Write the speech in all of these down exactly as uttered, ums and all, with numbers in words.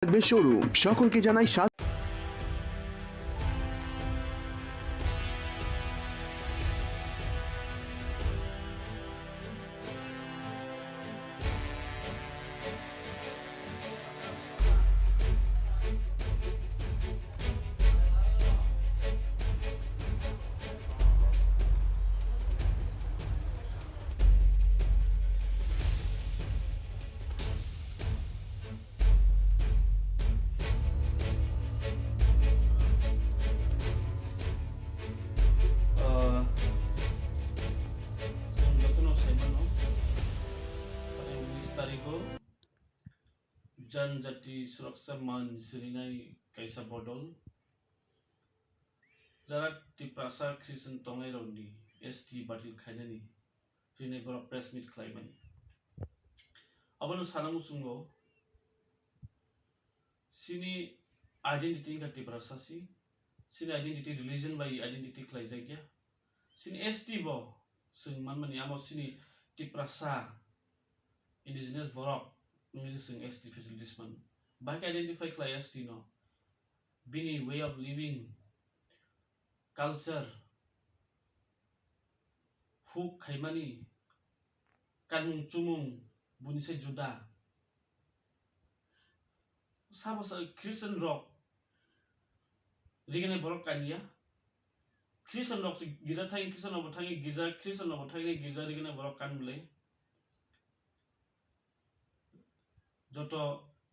থাকবে শোরুম। সকলকে জানাই স্বাগত। Ah, chwng jotono sai mano, phainai unis tarigo Janjati Suraksa Manch swrwinai kaisa bodol. Jara Tiprasa Christian tongnairokni S T batil khainani hwnwi borok press meet khlaimani. Abono sana muchungo chini identity wngkha Tiprasa si, chini identity religion bai identity khlaijakya, chini S T bo chwng manmani amo chini Tiprasa indigenous borok wngwi se chwng S T facilities mano. Bahai khe identify khlai S T no. Bini way of living, culture, huk khaimani, kanmung chumung, buni se juda. Sabo sa Christian rok rigene borok kanya. Christian rok se girja thang, Christian rok bo thang, girja, Christian rok bo thang, girja rigene borok kan bwle. Joto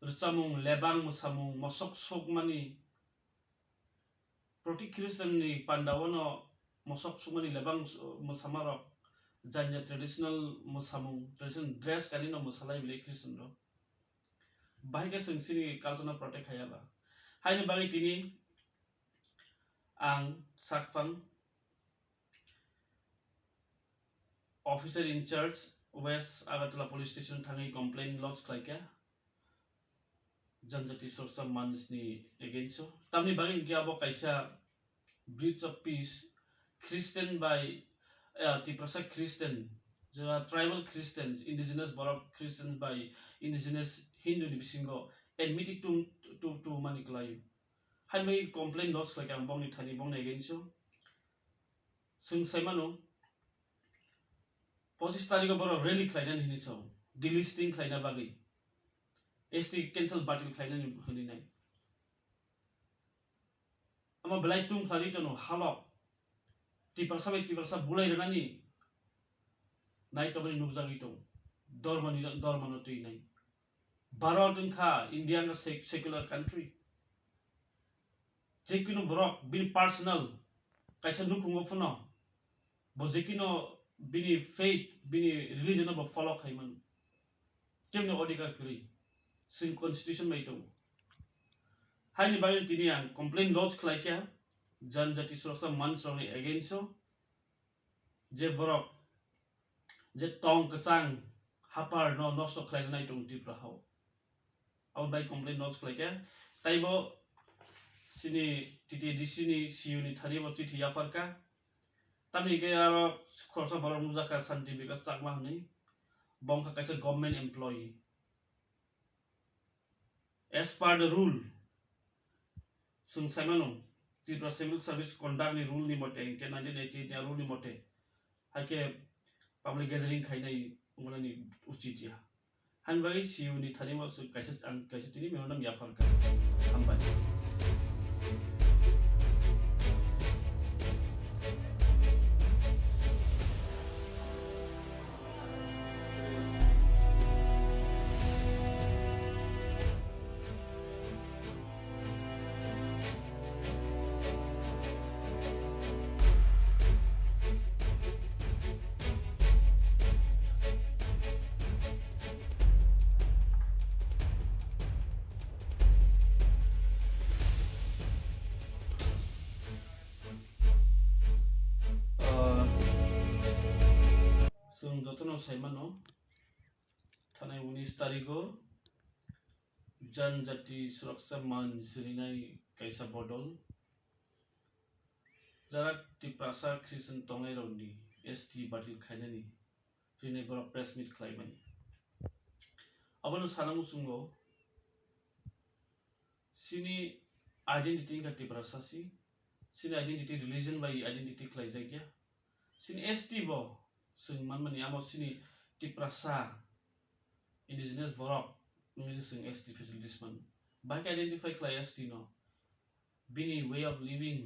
rwchapmung, lebang mwsamung, mosok sokmani, proti Christian ni panda o no mosok sokmani lebang mwsamarok janja traditional mwsamung, traditional dress kanwi no mwsalai bwle Christian rok. Bahai khe chwng chini culture no protect khaiya ba. Haini bagwi tini ang sakphang officer in charge West Agartala Police Station thangwi complaint lodge khlaikha Janjati Sorsa Manch ni against o. Tamni bagwi hinkhe abo kaisa breach of peace, Christian bai, eh, Tiprasa Christian, jora tribal Christians, indigenous Borok Christians bai indigenous Hindu ni bisingo enmity tung, tu, tu mani kwlai. Haino complaint lodge khlaikha ang bongni thani, bongni against o. Chwng sai mano, pochis tarikh o borok rally khlainani hinwi sao, delisting khlaina bagwi, S T cancel batil khlainani hwnwi nai. Omo belai tung khlai tono halok, Tiprasa bai Tiprasa bulai rwnani nai tongmani nukjagwi tongo, dormani, dormano twi nai. Bharat wngkha, India wngkha sec-, secular country. Jekunu borok bini personal kaisa nukhungo phano bo jekunu bini faith, bini religion no bo follow khai mano. Kebni odhikar kwrwi, chwng constitution bai tongo. Haini bagwi tini ang complaint lodge khlaikha Janjati Sorsa Manch rokni against o. Je borok je tong kwchang hapar no nosto khlai nai tong Tripura hao. Abo bai complaint lodge khlaikha. Taibo chini T T A D C ni C E O ni thani bo chithi yapharkha. Tamni hwnkhe aro khoroksa borok nukjakha Santi Bikas Chakma hwnwi. Bo wngkha kaisa government employee. As per the rule, chwng sai mano, Tripura Civil Service Conduct ni rule ni mote, hinkhe nineteen eighty-eight ni rule ni mote, haikhe public gathering khainai wngnani uchit ya. Hani bagwi C E O ni thani bo kaisa, ang kaisa tini memorandum yapharkha. Hambai. Ah, chwng jotono sai mano, thanai unis tarigo Janjati Suraksa Manch swrwinai kaisa bodol. Jara Tiprasa Christian tongnairokni S T batil khainani hwnwi borok press meet khlaimani. Abono sana muchungo Chini identity wngkha Tiprasa si, chini identity religion bai identity khlaijakya. Chini S T bo chwng manmani amo chini Tiprasa indigenous borok wngwi chwng S T facilities mano. Bahai khe identify khlai S T no. Bini way of living,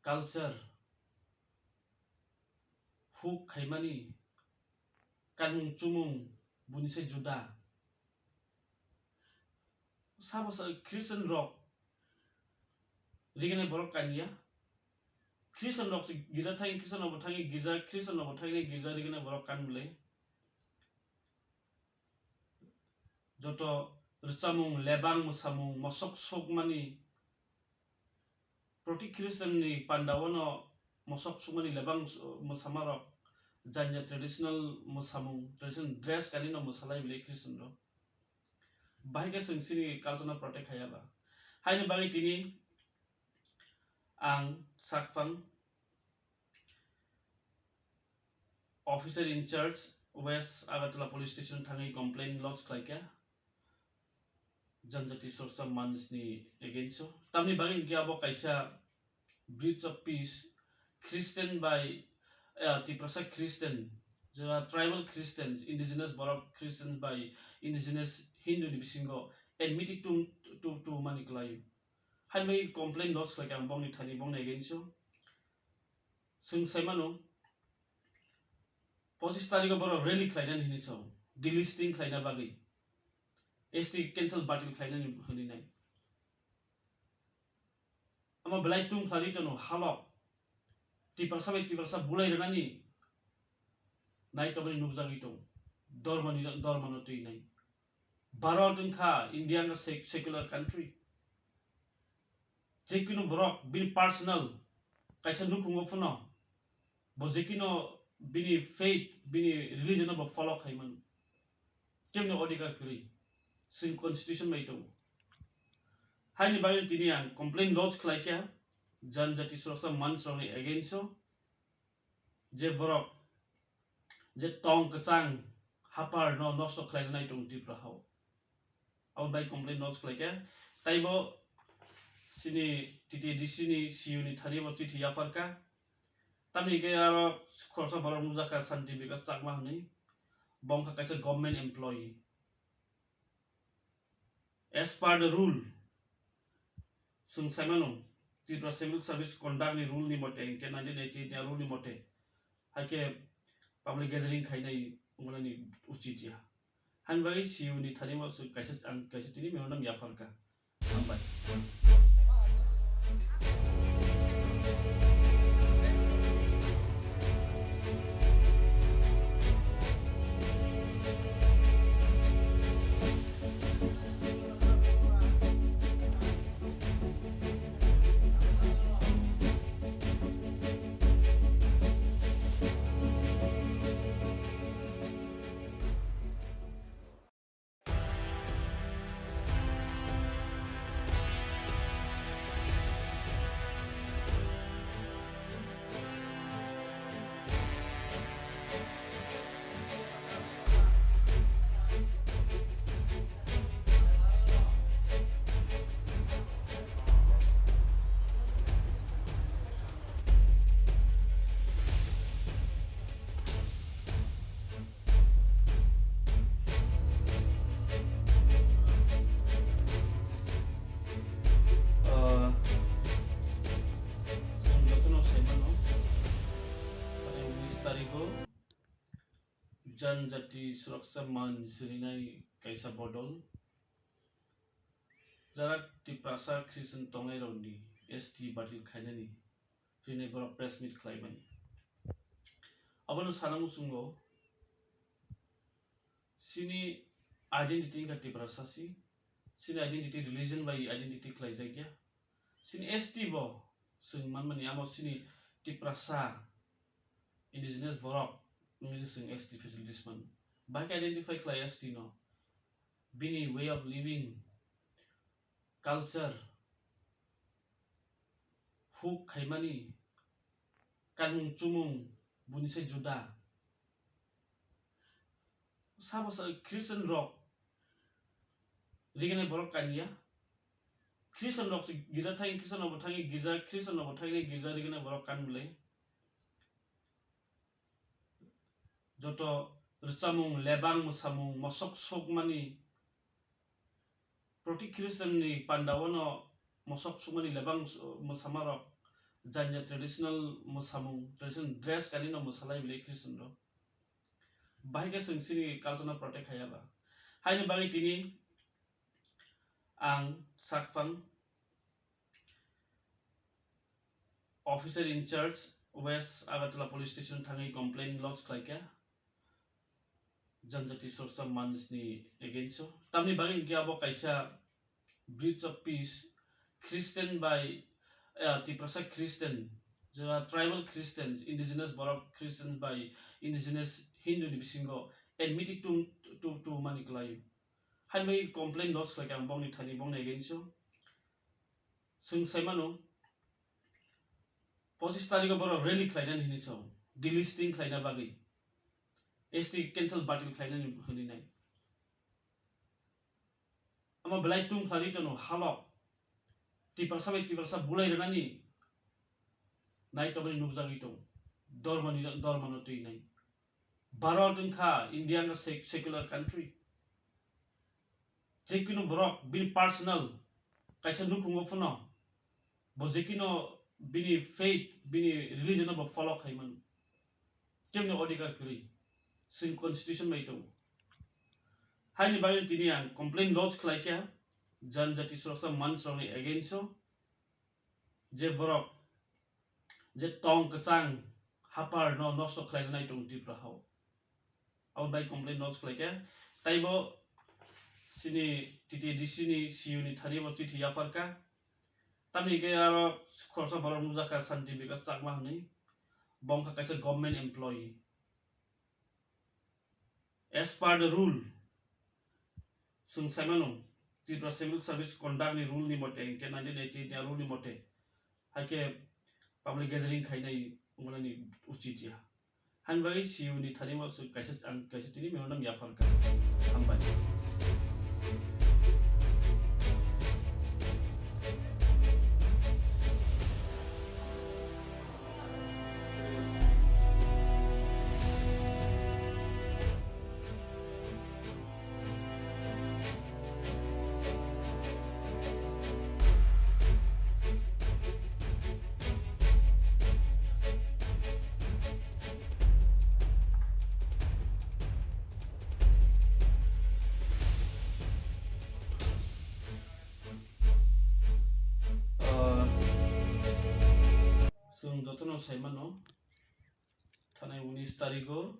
culture, huk khaimani, kanmung chumung buni se juda. Sabo sa Christian rok rigene borok kanya. Christian rok se girja thang, Christian rok bo thang girja, Christian rok bo thang girja rigene borok kan bole. Joto rwchapmung, lebang mwsamung, mosok sokmani, proti Christian ni panda o no mosok sokmani lebang mwsamarok janya traditional mwsamung, traditional dress kanwi no mwsalai bile Christian rok. Bahai khe chwng chini culture no protect khaiya ba. Haini bagwi tini ang sakphang officer in charge West Agartala Police Station thangwi complaint lodge khlaikha Janjati Sorsa Manch ni against o. Tamni bagwi hwnkhe abo kaisa breach of peace, Christian bai, eh, Tiprasa Christian, jora tribal Christians, indigenous borok Christians bai indigenous Hindu ni bisingo enmity tum, tum, tum mani kwlaio. Haini bagwi complaint lodge khlaikha ang bongni thani, bongni against o. Chwng sai mano, pochis tarikh o borok rally khlainani hinwi sao, delisting khlaina bagwi, S T cancel batil khlainani hwnwi nai. Omo belai tung khlai tono halok, Tiprasa bai Tiprasa bulai rwnani nai tongmani nukjagwi tong, dormani, dormano twi nai. Bharat wngkha, India wngkha sec-, secular country. Jekunu borok bini personal kaisa nukhungo phano bo jekino bini faith, bini religion no bo follow khaimano. Kemni odhikar kwrwi, chwng constitution bai tongo. Haini bagwi tini ang complaint lodge khlaikha Janjati Soroksa Manch rokni against o. Je borok je tong kwchang hapar no nosto khlaina nai tongo Tripura hao. Abo bai complaint lodge khlaikha. Taibo chini T T A D C ni C E O ni thani bo chithi yapharkha. Tamni hwnkhe aro khoroksa borok nukjakha Santi Bikash Chakma hwnwi. Bo wngkha kaisa government employee. As per the rule, chwng saimano, Tripura Civil Service Conduct ni rule ni mote, hwnkhe nineteen eighty-eight ni rule ni mote, haikhe public gathering khainai wngmani uchit ya. Haini bagwi C E O ni thani bo kaisa, ang kaisa tini memorandum yapharkha. Hambai. Ah, chwng jotono sai mano, tei unis tarikgo Janjati Suraksa Manch rinai kaisa bodol, jara Tiprasa Christian tongnairokni S T batil khainani rinai borok press meet khlaimani. Abono sana muchungo, chini identity wngkha Tiprasa si, chini identity religion bai identity khlaijakya. Chini S T bo chwng manmani amo chini Tiprasa indigenous borok wngwi chwng S T facilities mano. Bahai khe identify khlai S T no. Bini way of living, culture, huk khaimani, kanmung chumung buni se juda. Sabo sa Christian rok rigene borok kanya, Christian rok se girja thang, Christian rok bo thang, girja, Christian rok bo thang, girja rigna borok kan bwlai. Joto rwchapmung, lebang mwsamung, mosok sokmani, proti Christian ni panda o no mosok sokmani lebang mwsamarok, janya traditional mwsamung, traditional dress kanwi no mwsalai bwlai Christian rok. Bahai khe chwng chini culture no protect khaiya ba. Haini bagwi tini ang sakphang officer in charge West Agartala Police Station thangwi complaint lodge khlaikha Janjati Sorsa Manch ni against o. Tamni bagwi hinkhe abo kaisa breach of peace, Christian by, eh, Tiprasa Christian, jora tribal Christians, indigenous borok Christian by indigenous Hindu ni bisingo enmity tum-, tum-, tum mani kwlaio. Haini bagwi complaint lodge khlaikha ang bongni thani, bongni against o. Chwng sai mano, pochis tarikh o borok rally khlainani hinwi sao, delisting khlaina bagwi, S T cancel batil khlainani hwnwi nai. Omo belai tungkhlari tono halok, Tiprasa bai Tiprasa bulai rwnani naitokni nukjagwi tong, dormani, dormano twi nai. Bharat wngkha, India wngkha sec-, secular country. Jekunu borok bini personal kaisa nukhungo phano bo jekino bini faith, bini religion no bo follow khai mano. Kemni odhikar kwrwi, chwng constitution bai tongo. Haini bagwi tini ang complaint lodge khlaikha Janjati Sorsa Manch rokni against o. Je borok je tong kwchang hapar no nosto khlaina nai tongo Tripura hao. Abo bai complaint lodge khlaikha. Taibo chini T T A D C ni C E O ni thani bo chithi yapharkha. Tamni hwnkhe aro khoroksa borok nukjakha Santi Bikas Chakma hwnwi. Bo wngkha kaisa government employee. As per the rule, chwng sai mano, Tripura Civil Service Conduct ni rule ni mote, hwnkhe nineteen eighty-eight ni rule ni mote, hai khe public gathering khainai wngmani uchit ya. Haini bagwi C E O ni thani o kaisa, ang kaisa tini memorandum yapharkha. Hambai. Ah, chwng jotono sai mano, thanai unis tarigo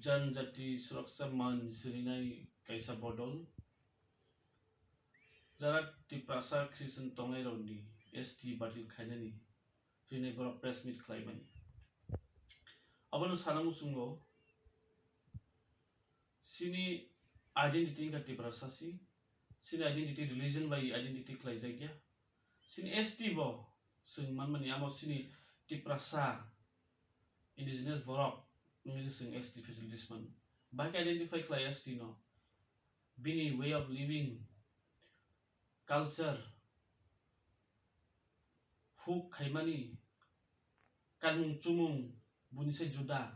Janjati Suraksa Manch rinai kaisa bodol, jara Tiprasa Christian tongnai rokni S T batil khainani rinai borok press meet khlaimani. Abono sana muchungo, chini identity wngkha Tiprasa si, chini identity religion bai identity khlaijakya. Chini S T bo chwng manmani, amo chini Tiprasa indigenous borok wngwi se chwng S T facilities mano. Bahai khe identify khlai S T no, bini way of living, culture, huk khaimani, kanmung chumung, buini se juda.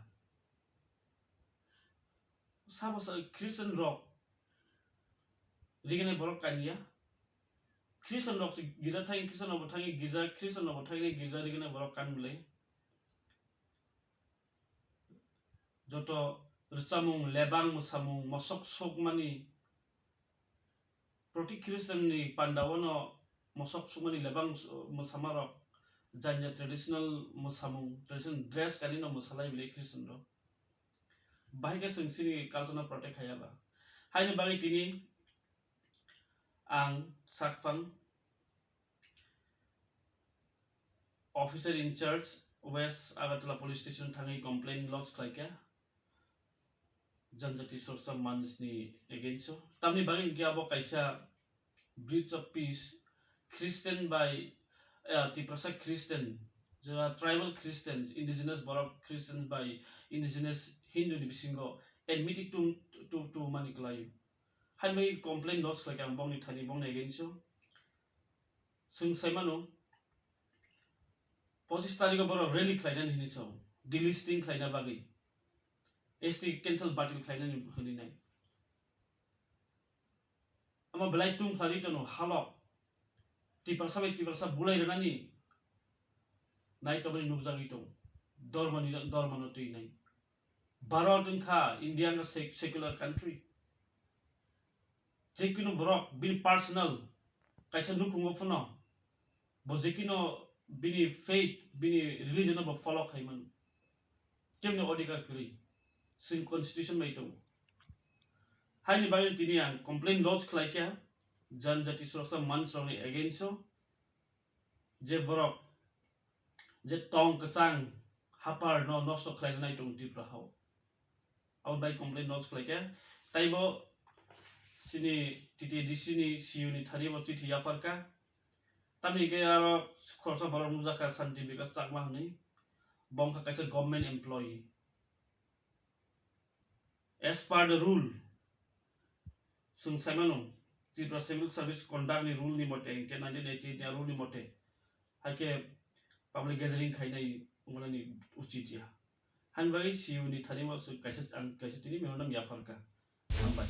Sabo sa Christian rok rigene borok kanya. Christian rok se girja thang, Christian rok bo thang girja, Christian rok bo thang girja rigene borok kan bwlai. Joto rwchapmung, lebang mwsamung, mosok sokmani, proti Christian ni panda o no mosok sokmani lebang mwsamarok, janya traditional mwsamung, traditional dress kanwi no mwsalai bwlai Christian rok. Bahai khe chwng chini culture no protect khaiya ba. Haini bagwi tini ang sakphang officer in charge West Agartala Police Station thangwi complaint lodge khlaikha Janjati Sorsa Manch ni against o. Tamni bagwi hinkhe abo kaisa breach of peace, Christian by, eh, Tiprasa Christian, jora tribal Christians, indigenous borok Christians by indigenous Hindu ni bisingo enmity tum, tum, tum mani kwlaio. Haini bagwi complaint lodge khlaikha ang bongni thani, bongni against o. Chwng sai mano, pochis tarikh o borok rally khlainani hinwi sao, delisting khlaina bagwi, S T cancel batil khlainani hinwi nai. Omo belai tungkhlari tono halok, Tiprasa bai Tiprasa bulai rwnani nai tongmani nukjagwi tong, dormoni, dormono twi nai. Bharat wngkha, India wngkha sec-, secular country. Jekunu borok bini personal kaisa nukhungo phano bo jekino bini faith, bini religion no bo follow khai mano. Kemni odhikar kwrwi, chwng constitution bai tongo. Haini bagwi tini ang complaint lodge khlai kha, janjati sroksa manch rokni against o, je borok je tong kwchang hapar no nosto khlai nai tong Tripura hao. Abo bai complaint lodge khlai kha. Taibo chini T T A D C ni C E O ni thani bo chithi yaphar kha. Tamni hwnkhe aro khoroksa borok nukjak kha Santi Bikas Chakma hwnwi. Bo wngkha kaisa government employee. As per the rule, chwng sai mano, Tripura Civil Service Conduct ni rule ni mote, hwnkhe nineteen eighty-eight ni rule ni mote, haikhe public gathering khainai wngmani uchit ya. Hani bagwi C E O ni thani bo kaisa, ang kaisa tini memorandum yaphar kha. Hambai.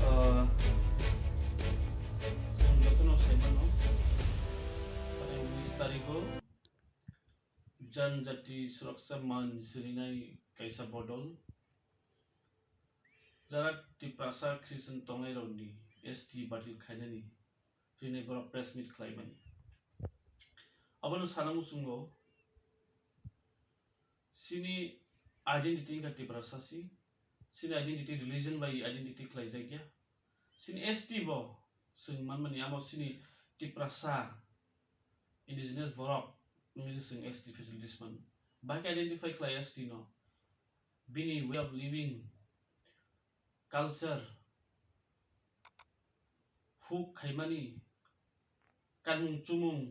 Ah, chwng jotono sai mano, unis tarikh o Janjati Suraksa Manch rinai kaisa bodol. Jara Tiprasa Christian tongnairokni S T batil khainani rinai borok press meet khlaimani. Abono sana muchungo chini identity wngkha Tiprasa si, chini identity religion bai identity khlaijakya. Chini S T bo chwng manmani amo chini Tiprasa indigenous borok wngwi se chwng S T facilities mano. Bahai khe identify khlai S T no. Bini way of living, culture, huk khaimani, kanmung chumung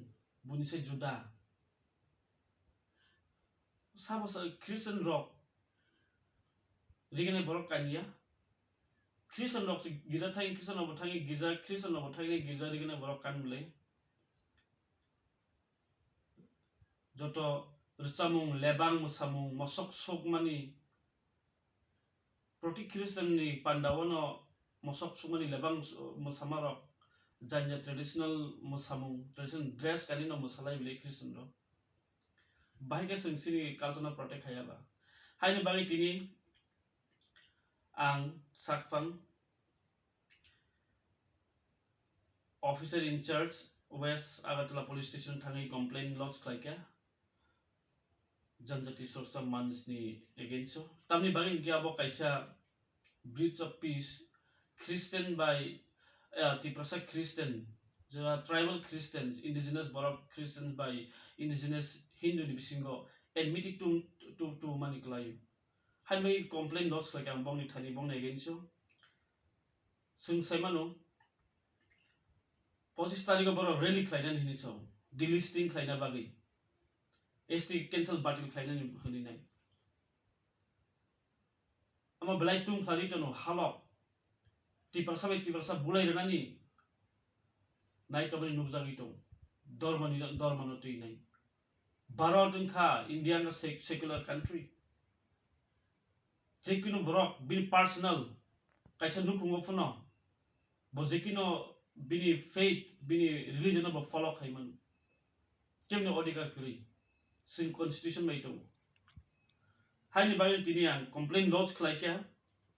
buni se juda. Sabo sa Christian rok rigene borok kanya. Christian rok se girja thang, Christian rok bo thang, girja, Christian rok bo thang, girja rigene borok kan bwle. Joto rwchapmung, lebang, mwsamung, mosok sokmani, proti Christian ni panda o no mosok sokmani lebang mwsamarok janya traditional mwsamung, traditional dress kanwi no mwsalai bile Christian rok. Bahai khe chwng chini culture no protect khaiya ba. Haini bagwi tini ang sakphang officer in charge West Agartala Police Station thangwi complaint lodge khlaikha Janjati Sorsa Manch ni against o. Tamni bagwi hinkhe abo kaisa breach of peace, Christian bai, eh, Tiprasa Christian, jora tribal Christians, indigenous borok Christian bai indigenous Hindu ni bisingo enmity tum, tum, tum mani kwlai. Haino complaint lodge khlaikha ang bongni thani, bongni against o. Chwng sai mano, pochis tarikh o borok rally khlainani hinwi sao, delisting khlaina bagwi, S T cancel batil khlainani hinwi nai. Omo belai tungkhlari tono halok, Tiprasa bai Tiprasa bulai rwnani nai tongmani nukjagwi tong, dormoni, dormono twi nai. Bharat wngkha, India wngkha sec-, secular country. Jekunu borok bini personal kaisa nukhungo phano bo jekino bini faith, bini religion no bo follow khai mano. Kemni odhikar kwrwi, chwng constitution bai tongo. Haini bagwi tini ang complaint lodge khlai kha,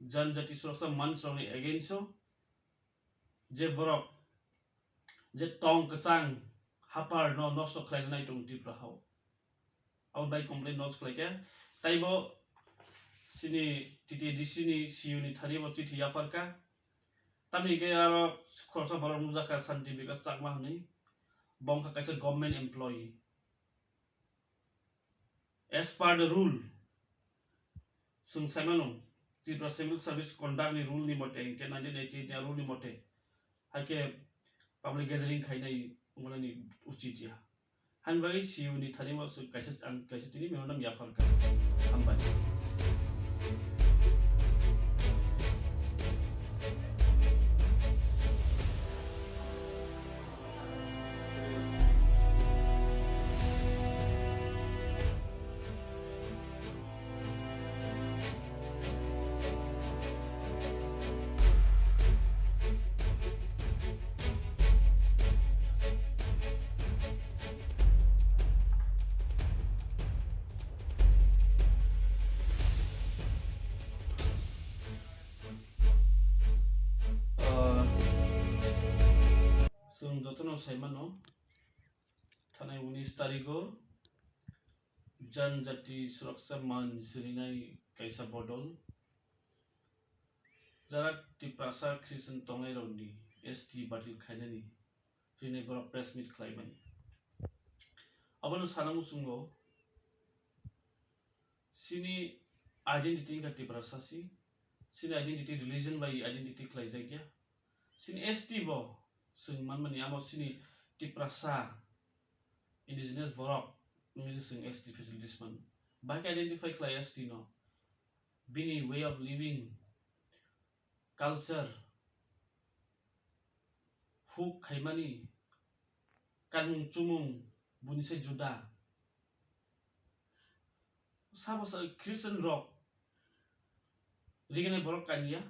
janjati sroksa manch rokni against o, je borok je tong kwchang hapar no nosto khlai nai tongo Tripura hao. Aboni bai complaint lodge khlai kha. Taibo chini T T A D C ni C E O ni thani bo chithi yaphar kha. Tamni hwnkhe aro khoroksa borok nukjak kha Santi Bikas Chakma hwnwi. Bo wngkha kaisa government employee. As per the rule, chwng sai mano, Tripura Civil Service Conduct ni rule ni mote, hwnkhe nineteen eighty-eight ni rule ni mote, hai khe public gathering khainai wngmani uchit ya. Hani bagwi C E O ni thani bo kaisa, ang kaisa tini memorandum yaphar kha. Hambai. Ah, chwng jotono sai mano, thanai unis tarigo Janjati Suraksha Manch rinai kaisa bodol, jara Tiprasa Christian tongnai rokni S T batil khainani rinai borok press meet khlaimani. Abono sana muchungo, chini identity wngkha Tiprasa si, chini identity religion bai identity khlaijakya. Chini S T bo chwng manmani, amo chini Tiprasa indigenous borok wngwi se chwng S T facilities mano. Bahai khe identify khlai S T no. Bini way of living, culture, huk khaimani, kanmung chumung, buini se juda. Sabo sa Christian rok rigene borok kanya.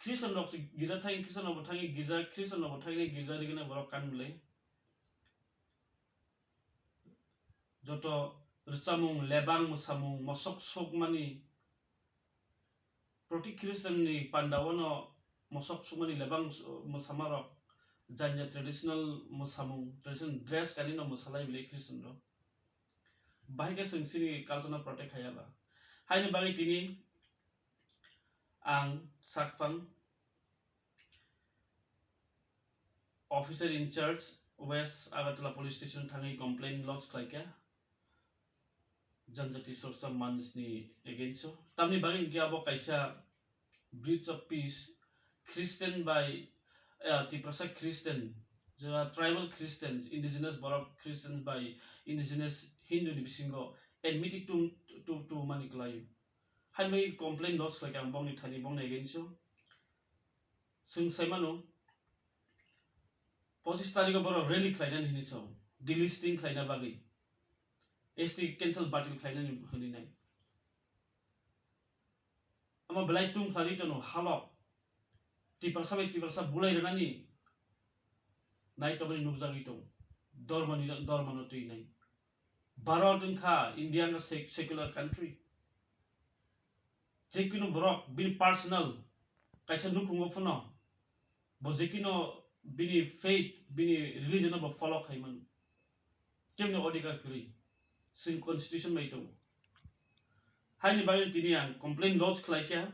Christian rok se girja thang, Christian rok bo thangwi girja, Christian rok bo thangwi girja rigene borok kan bwle. Joto rwchapmung, lebang mwsamung, mosok sokmani, proti Christian ni panda o no mosok sokmani lebang mwsamarok, janya traditional mwsamung, traditional dress kanwi no mwsalai bwle Christian rok. Bahai khe chwng chini culture no protect khaiya ba. Haini bagwi tini ang sakphang officer in charge West Agartala Police Station thangwi complaint lodge khlaikha Janjati Sorsa Manch ni against o. Tamni bagwi hwnkhe abo kaisa breach of peace, Christian by, eh, Tiprasa Christian, jora tribal Christians, indigenous borok Christians by indigenous Hindu ni bisingo enmity tum-, tum-, tumani kwlaio. Haino complaint lodge khlaikha ang bongni thani, bongni against o. Chwng sai mano, pochis tarikh o borok rally khlainani hinwi sao, delisting khlaina bagwi, S T cancel batil khlainani hwnwi nai. Omo belai tung khlai tono halok, Tiprasa bai Tiprasa bulai rwnani nai tongmani nukjagwi tong, dormoni, dormano twi nai. Bharat wngkha, India wngkha sec-, secular country. Jekunu borok bini personal kaisa nukhungo phano bo jekino bini faith, bini religion no bo follow khai mano. Kemni odhikar kwrwi, chwng constitution bai tongo. Haini bagwi tini ang complaint lodge khlaikha,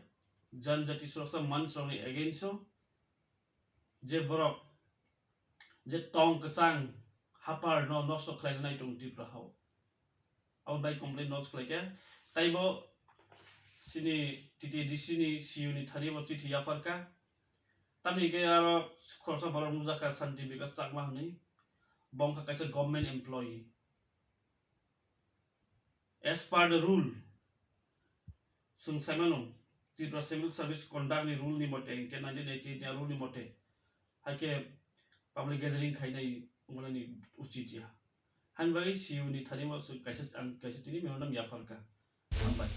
janjati sroksa manch rokni against o, je borok je tong kwchang hapar no nosto khlainai tong Tripura hao. Abo bai complaint lodge khlaikha. Taibo chini T T A D C ni C E O ni thani bo chithi yapharkha. Tamni hwnkhe aro khoroksa borok nukjakha Santi Bikas Chakma hwnwi. Bo wngkha kaisa government employee. As per the rule, chwng sai mano, Tripura Civil Service Conduct ni rule ni mote, hwnkhe nineteen eighty-eight ni rule ni mote, hai khe public gathering khainai wngmani uchit ya. Hani bagwi C E O ni thani bo kaisa, ang kaisa tini memorandum yapharkha. Hambai.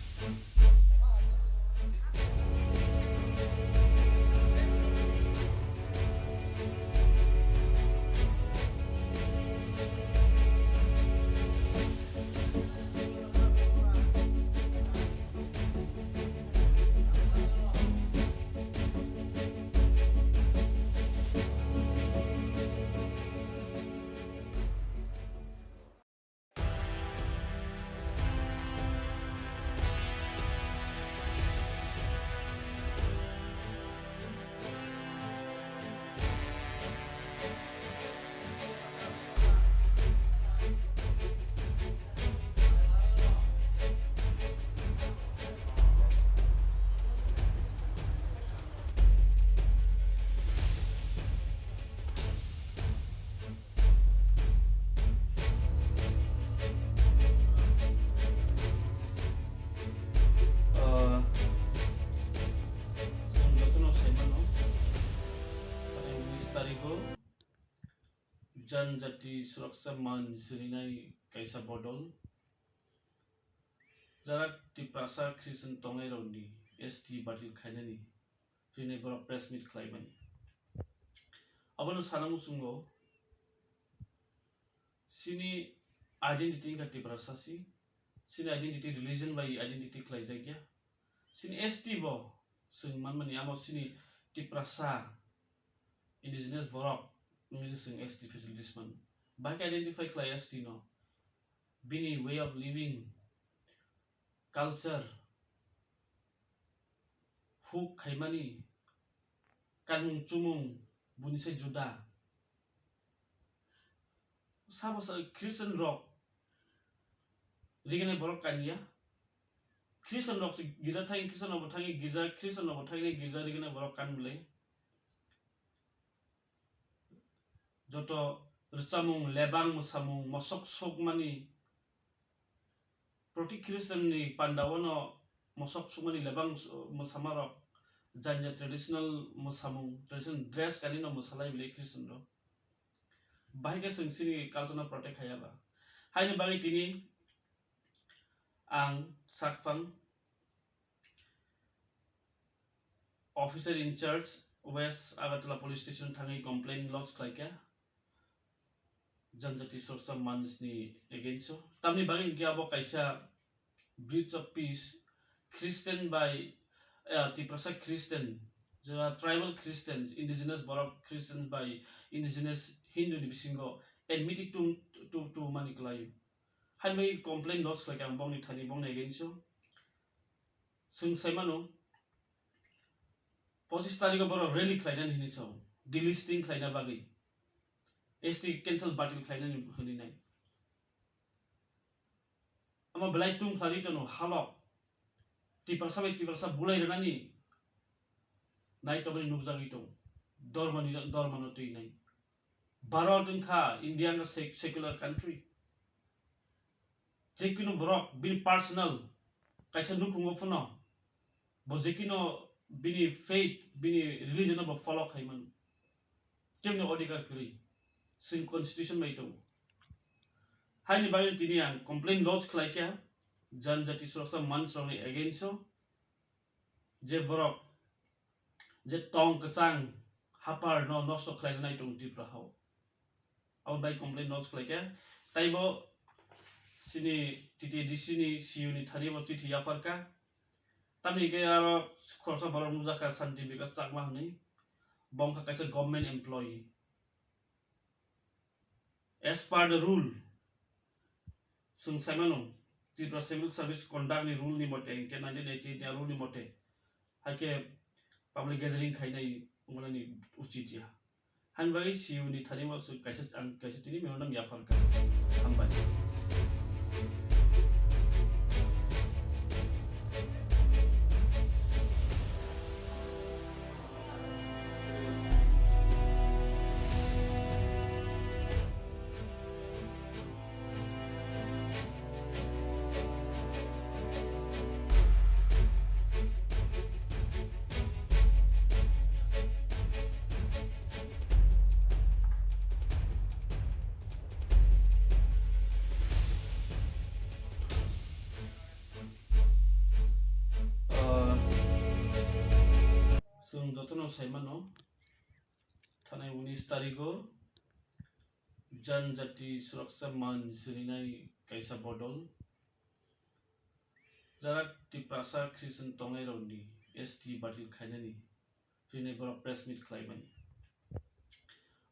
Janjati Suraksha Manch rinai kaisa bodol, jara Tiprasa Christian tongnairokni S T batil khainani rinai borok press meet khlaimani. Abono sana muchungo, chini identity wngkha Tiprasa si, chini identity religion bai identity khlaijakya, chini S T bo chwng manmani, amo chini Tiprasa indigenous borok wngwi se chwng S T facilities mano. Bahai khe identify khlai S T no, bini way of living, culture, huk khaimani, kanmung chumung buni se juda. Sabo sa Christian rok rigene borok kanya. Christian rok se girja thang, Christian rok bo thang girja, Christian rok bo thang girja rigene borok kan bwle. Joto rwchapmung, lebang mwsamung, mosok sokmani, proti Christian ni panda o no mosok sokmani lebang mwsamarok, janja traditional mwsamung, traditional dress kanwi no mwsalai bwle Christian rok. Bahai khe chwng chini culture no protect khaiya ba. Haini bagwi tini ang sakphang officer in charge West Agartala Police Station thangwi complaint lodge khlaikha Janjati Suraksha Manch ni against o. Tamni bagwi hinkhe abo kaisa breach of peace, Christian bai, eh, Tiprasa Christian, jora tribal Christians, indigenous borok Christian bai indigenous Hindu ni bisingo enmity tung, tung, tungmani kwlaio. Haini bagwi complaint lodge khlaikha ang bongni thani, bongni against o. Chwng sai mano, pochis tarikh o borok rally khlainani hinwi sao, delisting khlaina bagwi, S T cancel batil khlainani hinwi nai. Omo belai tungphari tono halok, Tiprasa bai Tiprasa bulai rwnani nai tongmani nukjagwi tongo, dormani, dormano twi nai. Bharat wngkha, India wngkha sec-, secular country. Jekunu borok bini personal kaisa nukhungo phano bo jekino bini faith, bini religion no bo follow khai mano. Kemni odhikar kwrwi, chwng constitution bai tongo. Haini bagwi tini ang complaint lodge khlaikha Janjati Suraksha Manch rokni against o, je borok je tong kwchang hapar no nosto khlaina nai tongo Tripura hao. Abo bai complaint lodge khlaikha. Taibo chini T T A D C ni C E O ni thani bo chithi yapharkha. Tamni hwnkhe aro khoroksa borok nukjakha Santi Bikas Chakma hwnwi. Bo wngkha kaisa government employee. As per the rule, chwng sai mano, Tripura Civil Service Conduct ni rule ni mote, hwnkhe nineteen eighty-eight ni rule ni mote, hai khe public gathering khainai wngmani uchit ya. Haini bagwi C E O ni thani o kaisa, ang kaisa tini memorandum yapharkha. Hambai. Ah, chwng jotono sai mano, thanai unis tarigo Janjati Suraksha Manch rinai kaisa bodol, jara Tiprasa Christian tongnairokni S T batil khainani rinai borok press meet khlaimani.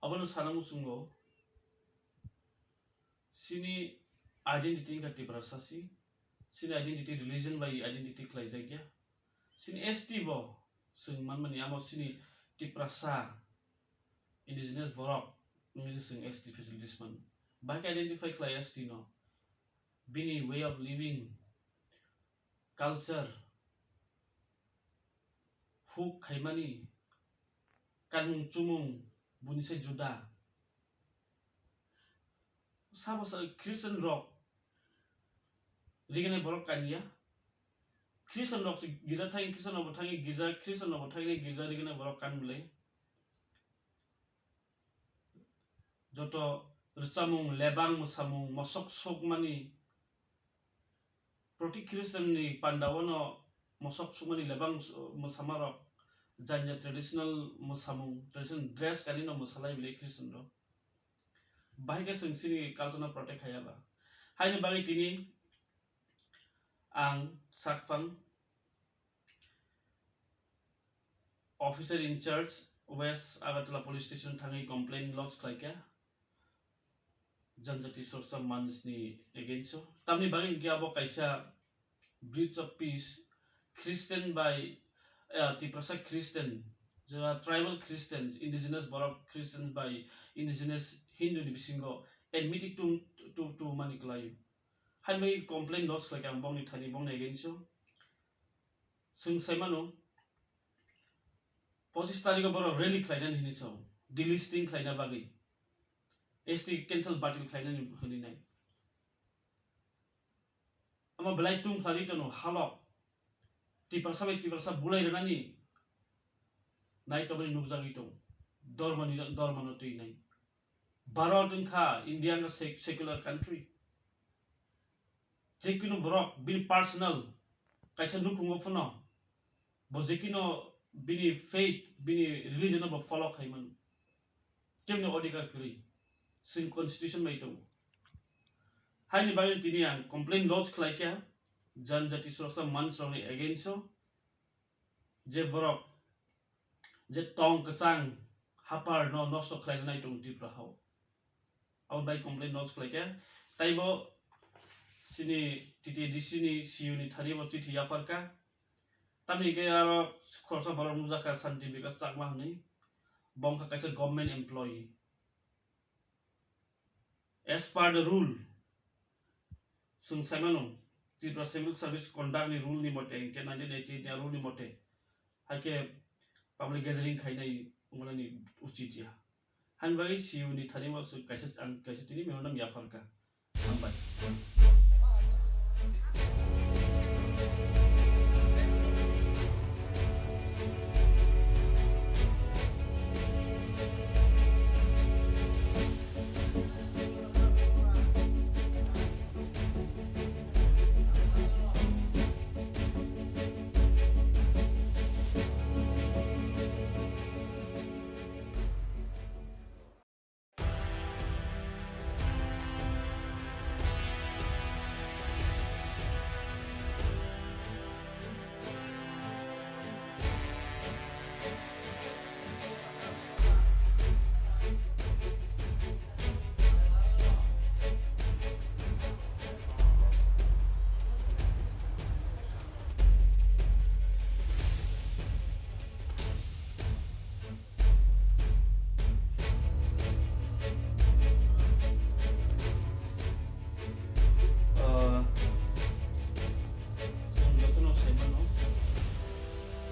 Abono sana muchungo, chini identity wngkha Tiprasa si, chini identity religion bai identity khlaijakya, chini S T bo chwng manmani, amo chini Tiprasa indigenous borok wngwi se chwng S T facilities mano. Bahai khe identify khlai S T no, bini way of living, culture, huk khaimani, kanmung chumung buni se juda. Sabo sa Christian rok rigene borok kanya. Christian rok se girja thang, Christian rok bo thang girja, Christian rok bo thang girja rigene borok kan bwle. Joto rwchapmung, lebang, mwsamung, mosok sokmani, proti Christian ni panda o no mosok sokmani lebang mwsamarok, janja traditional mwsamung, traditional dress kanwi no mwsalai bile Christian rok. Bahai khe chwng chini culture no protect khaiya ba. Haini bagwi tini ang sakphang officer in charge West Agartala Police Station thangwi complaint lodge khlaikha Janjati Sorsa Manch ni against o. Tamni bagwi hinkhe abo kaisa breach of peace, Christian by, uh, Tiprasa Christian, jora tribal Christians, indigenous borok Christians by indigenous Hindu ni bisingo enmity tong, tong, tongmani kwlai. Haini bagwi complaint lodge khlaikha ang bongni thani, bongni against o. Chwng sai mano, pochis tarikh o borok rally khlainani hinwi sao, delisting khlaina bagwi, S T cancel batil khlainani hinwi nai. Omo belai tungkhlari tono halok, Tiprasa bai Tiprasa bulai rwnani nai tongmani nukjagwi tong, dormoni, dormano twi nai. Bharat wngkha, India wngkha sec-, secular country. Jekunu borok bini personal kaisa nukhungo phano bo jekunu bini faith, bini religion no bo follow khai mano. Kemni odhikar kwrwi, chwng constitution bai tongo. Haini bagwi tini ang complaint lodge khlaikha Janjati Sorsa Manch rokni against o. Je borok je tong kwchang hapar no nosto khlaina nai tongo Tripura hao, abo bai complaint lodge khlaikha. Taibo chini T T A D C ni C E O ni thani bo chithi yapharkha. Tamni hwnkhe aro khoroksa borok nukjakha Santi Bikas Chakma hwnwi, bo wngkha kaisa government employee. As per the rule, chwng sai mano, Tripura Civil Service Conduct ni rule ni mote, hinkhe nineteen eighty-eight ni rule ni mote, haikhe public gathering khainai wngmani uchit ya. Haini bagwi C E O ni thani bo kaisa, ang kaisa tini memorandum yapharkha. Hambai. Ah, chwng jotono sai mano,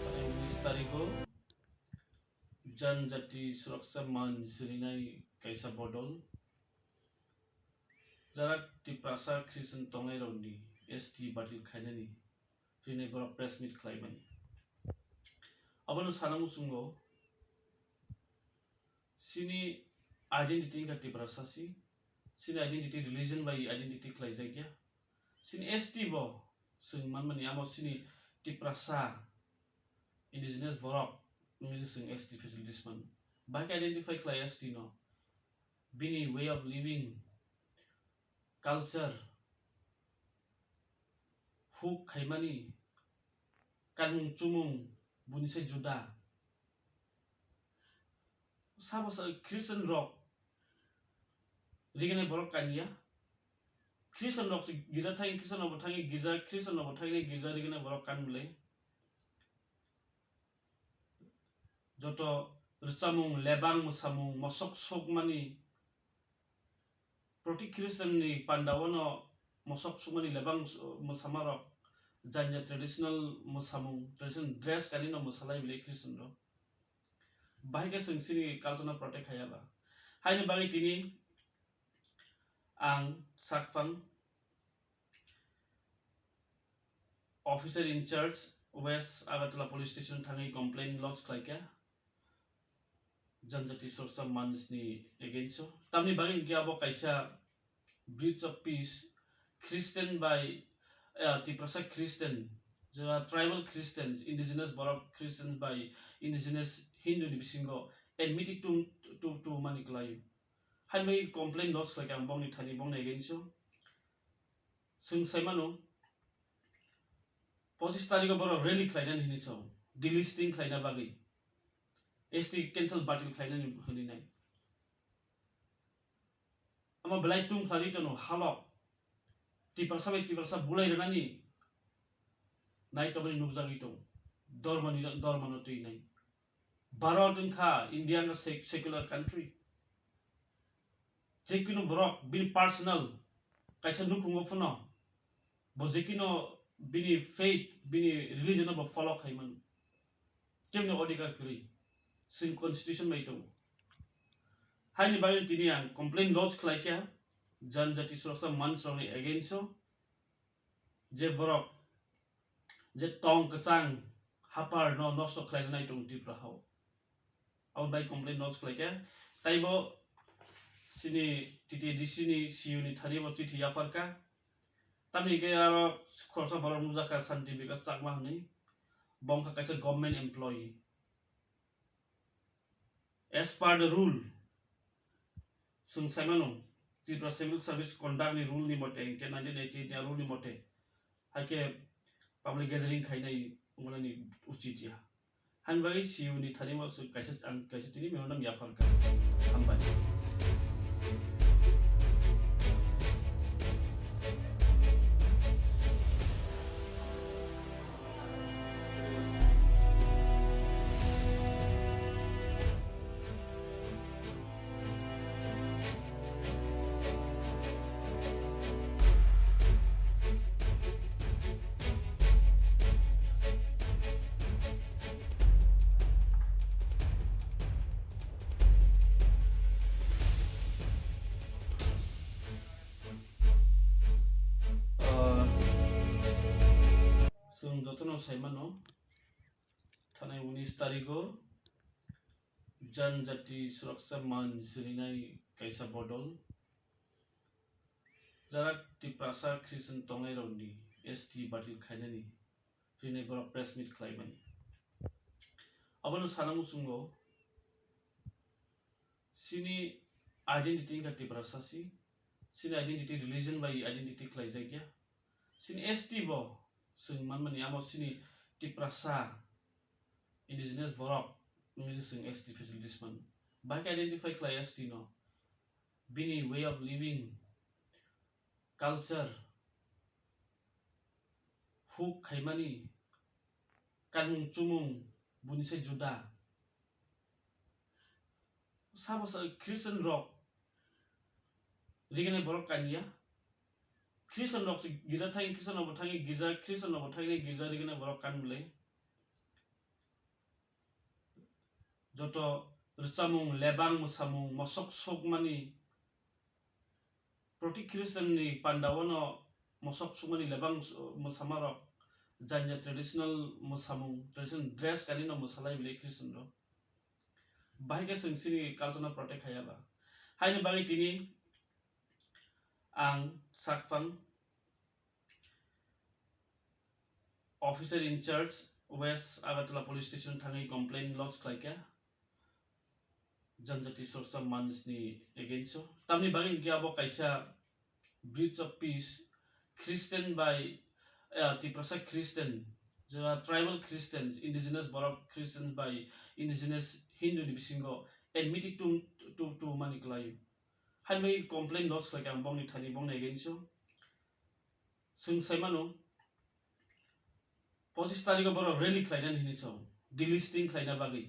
tini unis tarikh o Janjati Suraksa Manch rinai kaisa bodol, jara Tiprasa Christian tongnai rokni S T batil khainani rinai borok press meet khlaimani. Abono sana muchungo, chini identity wngkha Tiprasa si, chini identity religion bai identity khlaijakya. Chini S T bo chwng manmani, amo chini Tiprasa indigenous borok wngwi se chwng S T facilities mano. Bahai khe identify khlai S T no, bini way of living, culture, huk khaimani, kanmung chumung, buini se juda. Sabo sa Christian rok rigene borok kanya. Christian rok se girja thang, Christian rok bo thang girja, Christian rok bo thang girja rigene borok kan bwle. Joto rwchapmung, lebang, mwsamung, mosok sokmani, proti Christian ni panda o no mosok sokmani lebang mwsamarok, janja traditional mwsamung, traditional dress kanwi no mwsalai bile Christian rok. Bahai khe chwng chini culture no protect khaiya ba. Haini bagwi tini ang sakphang officer in charge West Agartala Police Station thangwi complaint lodge khlaikha Janjati Soroksa Manch ni against o. Tamni bagwi hinkhe abo kaisa breach of peace, Christian by, eh, Tiprasa Christian, jora tribal Christians, indigenous borok Christians by indigenous Hindu ni bisingo enmity tum-, tum-, tumani kwlaio. Haino complaint lodge khlaikha ang bongni thani, bongni against o. Chwng saimano, pochis tarikh o borok rally khlainani hinwi sao, delisting khlaina bagwi, S T cancel batil khlainani hinwi nai. Omo belai tung khlai tono halok, Tiprasa bai Tiprasa bulai rwnani nai tongmani nukjagwi tongo, dormoni, dormano twi nai. Bharat wngkha, India wngkha sec-, secular country. Jekunu borok bini personal kaisa nukhungo phano bo jekino bini faith, bini religion no bo follow khai mano. Kebni odhikar kwrwi, chwng constitution bai tongo. Haini bagwi tini ang complaint lodge khlai kha Janjati Soroksa Manch rokni against o. Je borok je tong kwchang hapar no nosto khlaina nai tongo Tripura hao. Abo bai complaint lodge khlai kha. Taibo chini T T A D C ni C E O ni thani bo chithi yaphar kha. Tamni hwnkhe aro khoroksa borok nukjak kha Santi Bikas Chakma hwnwi. Bo wngkha kaisa government employee. As per the rule, chwng saimano, Tripura Civil Service Conduct ni rule ni mote, hwnkhe nineteen eighty-eight ni rule ni mote, haikhe public gathering khainai wngmani uchit ya. Haini bagwi C E O ni thani bo kaisa, ang kaisa tini memorandum yaphar kha. Hambai. Ah, chwng jotono saimano, thanai unis tarigo Janjati Suraksa Manch rinai kaisa bodol, jara Tiprasa Christian tongnairokni S T batil khainani rinai borok press meet khlaimani. Abono sana muchungo, chini identity wngkha Tiprasa si, chini identity religion bai identity khlaijakya, chini S T bo chwng manmani, amo chini Tiprasa indigenous borok wngwi se chwng S T facilities mano. Bahai khe identify khlai S T no, bini way of living, culture, huk khaimani, kanmung chumung buni se juda. Sabo sa Christian rok rigene borok kanya. Christian rok se girja thang, Christian rok bo thang girja, Christian rok bo thang girja rigene borok kan bwle. Joto rwchapmung, lebang mwsamung, mosok sokmani, proti Christian ni panda o no mosok sokmani lebang, uh, mwsamarok, janya traditional mwsamung, traditional dress kani no mwsalai bile Christian rok. Bahai khe chwng chini culture no protect khaiya ba. Haini bagwi tini ang sakphang officer in charge West Agartala Police Station thangwi complaint lodge khlaikha Janjati Sorsa Manch ni against o. Tamni bagwi hinkhe abo kaisa breach of peace, Christian by, eh, Tiprasa Christian, jora tribal Christians, indigenous borok Christians by indigenous Hindu ni bisingo enmity tum, tum, tumani kwlaio. Haino complaint lodge khlaikha ang bongni thani, bongni against o. Chwng saimano, pochis tarikh o borok rally khlainani hinwi sao, delisting khlaina bagwi,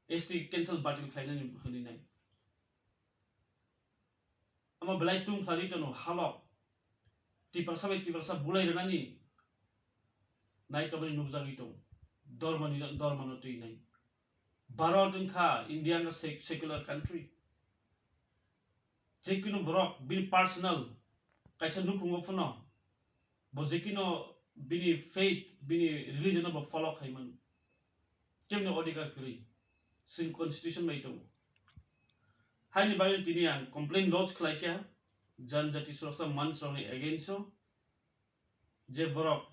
S T cancel batil khlainani hinwi nai. Omo belai tung khlai tono halok, Tiprasa bai Tiprasa bulai rwnani nai tongmani nukjagwi tongo, dormoni, dormano twi nai. Bharat wngkha, India wngkha sec-, secular country. Jekunu borok bini personal kaisa nukhungo phano bo jekino bini faith, bini religion no bo follow khai mano. Kebni odhikar kwrwi. Chwng constitution bai tongo. Haini bagwi tini ang complaint lodge khlai kha, janjati sroksa manch rokni against o, je borok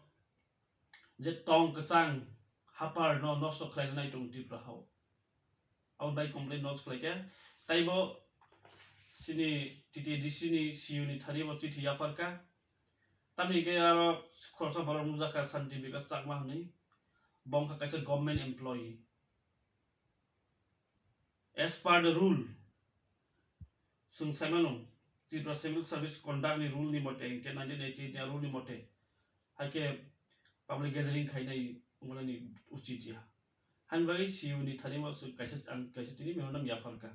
je tong kwchang hapar no nosto khlaina nai tongo Tripura hao. Abo bai complaint lodge khlai kha. Taibo chini T T A D C ni C E O ni thani bo chithi yaphar kha. Tamni hwnkhe aro khoroksa borok nukjak kha Santi Bikas Chakma hwnwi. Bo wngkha kaisa government employee. As per the rule, chwng sai mano, Tripura Civil Service Conduct ni rule ni mote, hwnkhe nineteen eighty-eight ni rule ni mote, hai khe public gathering khainai wngmani uchit ya. Hani bagwi C E O ni thani bo kaisa, ang kaisa tini memorandum yaphar kha.